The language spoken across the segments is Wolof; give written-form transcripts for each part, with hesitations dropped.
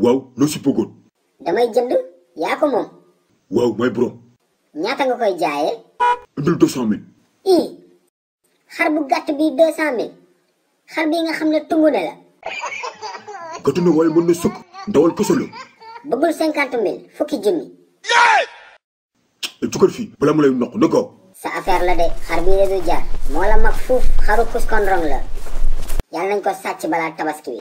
waaw loo si bëggoon. damay jënd yaa ko moom. waaw mooy borom. ñaata nga koy jaayee. indil 200 000. xar bu gàtt bi 200 000 xar bi nga xam ne tungu ne la. gàtt na waaye mën na sëkk ndawal kese la. bëggul 50 000 fukki junni. jugal fii bala ma lay noq na gaaw. sa affaire la de xar bii de du jar moo la mag fuuf xaru kuskondrong la yàlla nañ ko sàcc balaa tabaski bi.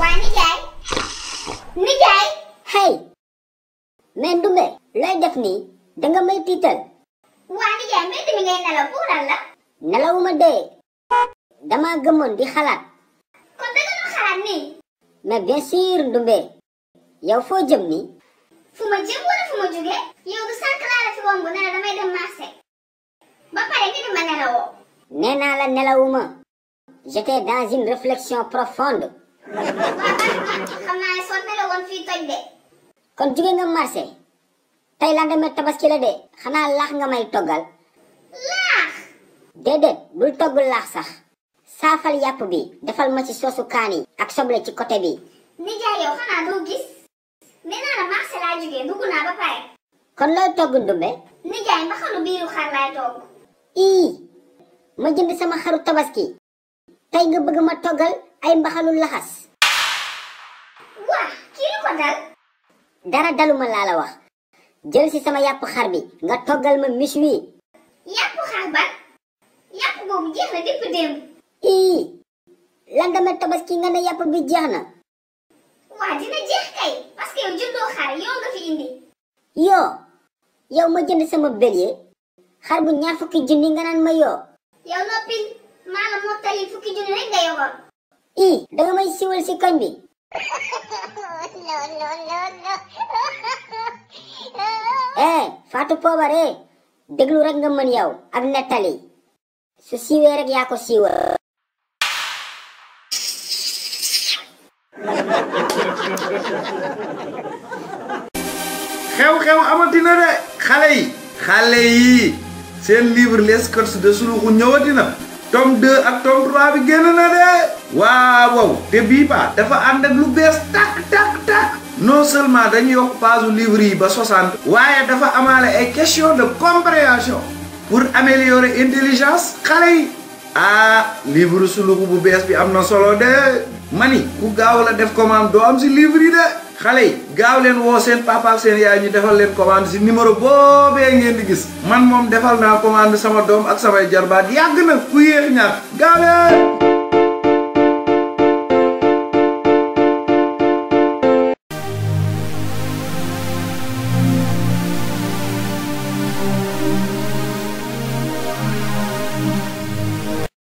waa nijaay hey mais Ndumbe looy def nii danga may tiital. waa nijaay mbedd mi ngay nelaw pour lan la. nelawuma dee dama gëmoon di xalaat. kon danga doon xalaat nii. mais bien sûr Ndumbe yow foo jëm nii. fu ma jëm wala fu ma jóge. yow du sànq laa la fi womb ne la damay dem marché. ba pare nga ni ma nelawoo. nee naa la nelawuma. j'étais dans une réflexion profonde. xam naa ne soo nelawoon fii toj de. kon jóge nga marché tey lendemain tabaski la de xanaa laax nga may toggal. laax. déedéet bul togg laax sax saafal yàpp bi defal ma ci soosu kaani ak soble ci côté bi. nijaay yow xanaa doo gis. nee naa la marché laa jógee dugg naa ba pare. kon looy togg Ndumbe. nijaay mbaxalu biiru xar laay togg. ma jënd sama xaru tabaski tey nga bëgg ma toggal ay mbaxalu laxas. waa kii lu ko dal. dara daluma laa la wax jël si sama yàpp xar bi nga toggal ma mis wi. yàpp xar ban. yàpp boobu jeex na dépp démb. lendemain tabaski nga ne yàpp bi jeex na. waa dina jeex kay parce que yow jëndoo xar yow nga fi indi. yow ma jënd sama bélier xar bu 20 junni nga naan ma yoo. yow noppil maa la mottali fukki junni rek nga yogoon. danga may siwal si koñ bi. Fatou Pobaré déglu rek nga mën yow ak nettali su siiwee rek yaa ko siiwal. xew-xew amatina de xale yi seen livre les Tabaski de Souloukhou ñëwati na tome 2 ak tome 3 bi génn na de waaw te bii ba dafa ànd ak lu bees tak non seulement dañu yokk page livre yi ba 60 waaye dafa amaale ay question de compréhension pour améliorer intelligence xale yi livre Souloukhou bu bees bi am na solo de mani ku gaaw la def commande doo am si livre yi de xale yi gaaw leen woo seen papa ak seen yaay ñu defal leen commande si numéro boobee ngeen di gis man moom defal naa commande sama doom ak samay jarbaat yàgg na ku yéex ñaar gaaw leen